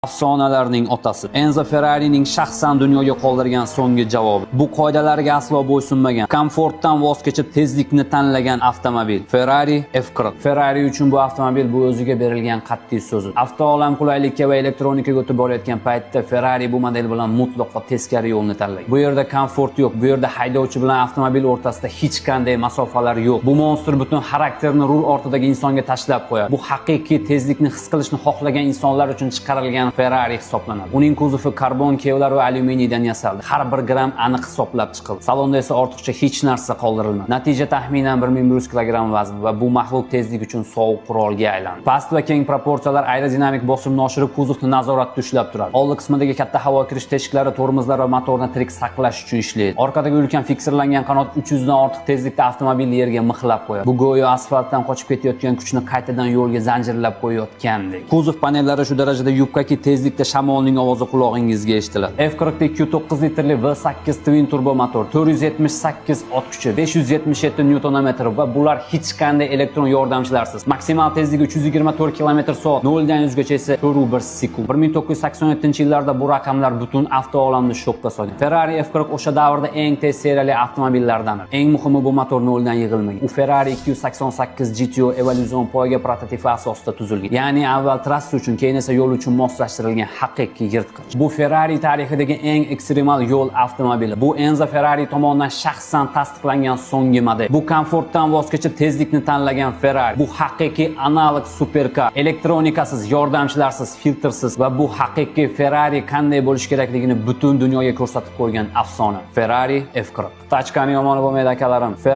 Afsonalarning otasi Enzo Ferrarining shaxsan dunyoga qoldirgan so'nggi javobi. Bu qoidalarga aslo bo'ysunmagan, komfortdan voz kechib, tezlikni tanlagan avtomobil Ferrari F40. Ferrari uchun bu avtomobil bu o'ziga berilgan qat'iy so'zi. Avtoolam qulaylikka va elektronikaga o'tib borayotgan paytda Ferrari bu model bilan mutlaqo teskari yo'lni tanlagan. Bu yerda komfort yo'q, bu yerda haydovchi bilan avtomobil o'rtasida hech qanday masofalar yo'q. Bu monstr butun xarakterni rul ortidagi insonga tashlab qo'yadi. Bu haqiqiy tezlikni his qilishni xohlagan insonlar uchun chiqarilgan Ferrari hisoblanadi. Uning kuzovi karbon, kevlar va alyuminiydan yasaldi. Har bir gramm aniq hisoblab chiqildi. Salonda esa ortiqcha hech narsa qoldirilmadi. Natija taxminan 1100 kg vazn va bu maxluq tezlik uchun sovuq qurolga aylandi. Past va keng proporsiyalar aerodinamik bosimni oshirib, kuzovni nazoratda ushlab turadi. Oldi qismidagi katta havo kirish teshiklari tormozlar va motorni tirik saqlash uchun ishlaydi. Orqadagi ulkan fiksirlangan qanot 300 dan ortiq tezlikda avtomobilni yerga mixlab qo'yadi. Bu go'yo asfaltdan qochib ketayotgan kuchni qaytadan yo'lga zanjirlab qo'yayotgandek. Kuzov panellari shu darajada yupqaki, tezlikda shamolning ovozi qulog'ingizga eshitiladi. F40 da 2.9 litrli V8 twin turbo motor, 478 ot kuchi, 577 newton metr va bular hech qanday elektron yordamchilarsiz. Maksimal tezligi 324 km/soat, 0 dan 100 gacha esa 4,1 sekund. 1987-yillarda bu raqamlar butun avtoolamni shokka solgan. Ferrari F40 o'sha davrda eng tez seriyali avtomobillardan. Eng muhimi, bu motor noldan yig'ilmagan. U Ferrari 288 GTO evolyutsion poyga prototipi asosida tuzilgan. Ya'ni avval trassa uchun, keyin esa yo'l uchun moslashtirilgan haqiqiy yirtqich. Bu Ferrari tarixidagi eng ekstremal yo'l avtomobili. Bu Enzo Ferrari tomonidan shaxsan tasdiqlangan so'nggi model. Bu komfortdan voz kechib, tezlikni tanlagan Ferrari. Bu haqiqiy analog superkar. Elektronikasiz, yordamchilarsiz, filtrsiz va bu haqiqiy Ferrari qanday bo'lishi kerakligini butun dunyoga ko'rsatib qo'ygan afsona. Ferrari F40. Tachkani yomoni bo'lmaydi, akalarim.